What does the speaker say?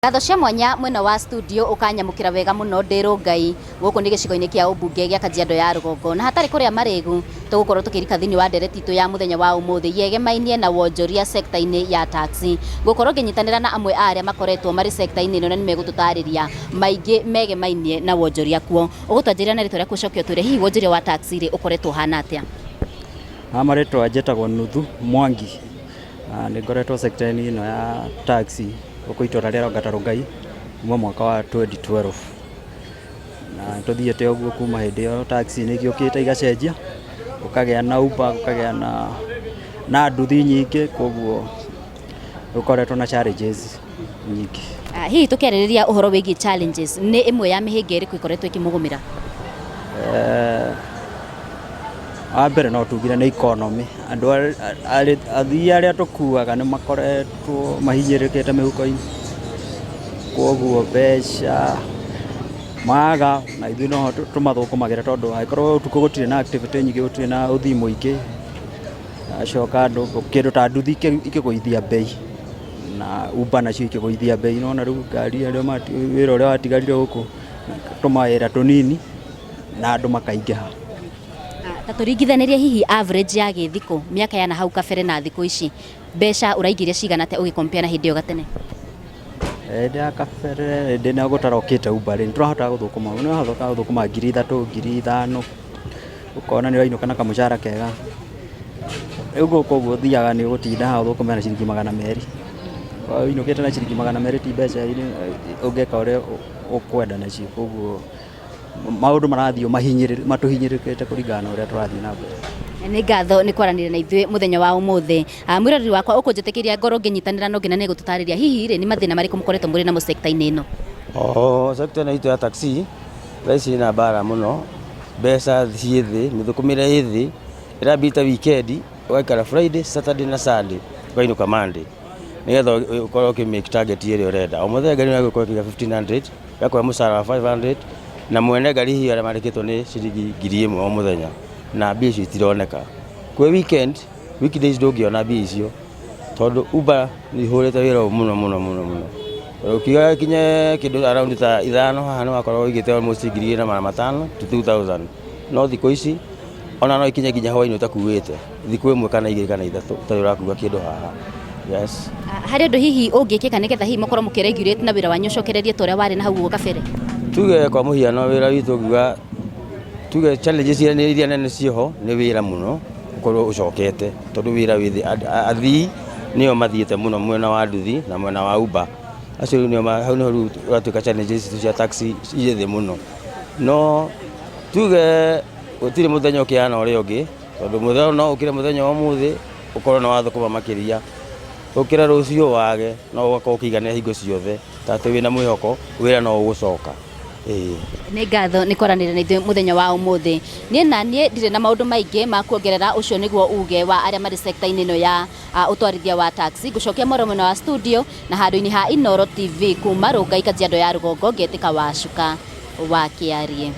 Ngatho cia mwanya mwena wa studio ũkanyamũkĩra wega mũno ndĩ Rũngai. Gũkũ nĩ gĩcigo-inĩ kĩa ũmbunge gĩa Kajiado ya Rũgongo. Na hatarĩ kũrĩa marĩgu, tũgũkorwo tũkĩrika thĩinĩ wa ndereti itũ ya mũthenya wa ũmũthĩ yegemainie na wonjoria sector-inĩ ya taxi. Ngũkorwo ngĩnyitanĩra na amwe a arĩa makoretwo marĩ sector-inĩ ĩno na nĩ megũtũtarĩria maingĩ megemainie na wonjoria kuo. Ũgũtwanjĩrĩra na rĩtwa rĩaku ũcoke ũtwĩre hihi wonjoria wa taxi rĩ ũkoretwo ũhana atĩa? Ha marĩtwa njĩtagwo Nuthu Mwangi na nĩ ngoretwo sector-inĩ ĩno ya taxi gũkũ itũra rĩa Ongata Rongai kuma mwaka wa 2012 na tũthiĩte ũguo kuma hĩndĩ ĩyo taxi nĩ igĩũkĩte igacenjia, gũkagĩa na Uber, gũkagĩa na nduthi nyingĩ koguo gũkoretwo na challenges nyingĩ. Hihi tũkĩarĩrĩria ũhoro wĩgiĩ challenges, nĩ ĩmwe ya mĩhĩnga ĩrĩkũ ĩkoretwo ĩkĩmũgũmĩra? Wa mbere no tugire nĩ economy, andũ athii arĩa tũkuaga nĩ makoretwo mahinyĩrĩrĩkĩte mĩhuko-inĩ, koguo mbeca maga na ithuĩ noho tũmathũkũmagĩra tondũ angĩkorwo ũtukũ gũtirĩ na activity nyingĩ gũtirĩ na ũthii mũingĩ, acoka andũ kĩndũ ta nduthi ikĩgũithia mbei na Uber nacio ikĩgũithia mbei, nĩwona rĩu ngari wĩra ũrĩa watigarire gũkũ tũmawĩra tũnini na andũ makaingĩha. Ta tũringithanĩrie hihi average ya gĩthikũ mĩaka ya nahau kabere na thikũ ici, mbeca ũraingĩria cigana atĩa ũgĩ compare na hĩndĩ ĩyo gatene? Hĩndĩ ya kabere hĩndĩ ĩrĩa gũtarokĩte Uber rĩ, nĩtũrahotaga gũthũkũma, nĩũrahotaga gũthũkũma 3000, 5000, ũkona nĩũrainũka na kamũcara kega. Rĩu gũkũ ũguo ũthiaga nĩ ũgũtinda haha ũthũkũme na ciringi 200. Ũinũkĩte na ciringi 200 ti mbeca ũngĩka ũrĩa ũkwenda nacio, koguo maũndũ marathiĩ matũhinyĩrĩrĩkĩte kũringana na ũrĩa tũrathiĩ na mbere. Nĩ ngatho nĩ kwaranĩria na ithuĩ mũthenya wa ũmũthĩ. Mwĩroreri wakwa ũkũnjĩtĩkĩria ngorwo ngĩnyitanĩra na ũngĩ na nĩ egũtũtarĩria hihi rĩ nĩ mathĩna marĩkũ mũkoretwo mũrĩ namo sector-inĩ ĩno? Oh, sector ĩno itũ ya taxi thaa ici ĩna mbara mũno, mbeca ciĩ thĩ, mĩthũkũmĩre ĩ thĩ, ĩrambita weekend ũgaikara Friday, Saturday na Sunday ũkainũka Monday nĩgetha ũkorwo ũkĩ make target ĩrĩa ũrenda. O mũthenya ngari no ĩgũkorwo ĩkĩiga 1500 ĩgakuhe mũcara wa 500 na mwene ngari hihi arĩa mandĩkĩtwo nĩ ciringi 1000 o mũthenya na mbia icio itironeka. Kwĩ weekend, weekdays ndũngĩona mbia icio tondũ Uber nĩ ihũrĩte wĩra ũyũ mũno mũno mũno mũno. Ũkiuga ĩkinye kĩndũ around ta ithano haha nĩ wakoragwo ũigĩte almost 2500 to 2000 no thikũ ici ona no ikinye nginya hwainĩ ũtakuĩte thikũ ĩmwe kana igĩrĩ kana ithatũ ũtarĩ ũrakua kĩndũ haha. Yes. Harĩ ũndũ hihi ũngĩkĩka nĩgetha hihi mũkorwo mũkĩ regulate na wĩra wanyu ũcokererie ta ũrĩa warĩ na hau ũguo kabere? Tuge kwa mũhiano wĩra witũ ũngiuga tuge challenges iria nene ciĩho nĩ wĩra mũno ũkorwo ũcokete tondũ wĩra wĩ thĩ, athii nĩo mathiĩte mũno mwena wa nduthi na mwena wa Uber, acio rĩu nĩo hau nĩho rĩu ũratuĩka challenges citũ cia taxi irĩ thĩ mũno, no tuge gũtirĩ mũthenya ũkĩhana ũrĩa ũngĩ tondũ mũthenya no ũkĩre mũthenya wa ũmũthĩ ũkorwo nĩ wathũkũma makĩria, ũkĩre rũciũ wage no ũgakorwo ũkĩiganĩra hingo ciothe ta atĩ wĩna mwĩhoko wĩra no ũgũcoka. Ĩĩ. Nĩ ngatho nĩ kwaranĩria na ithuĩ mũthenya wa ũmũthĩ. Niĩ na niĩ ndirĩ na maũndũ maingĩ ma kuongerera, ũcio nĩguo uge wa arĩa marĩ sector-inĩ ĩno ya ũtwarithia wa taxi. Ngũcokia mwaro mwena wa studio na handũ-inĩ ha Inooro TV kuma Rũngai Kajiado ya Rũgongo ngetĩka Wacuka wa Kĩariĩ.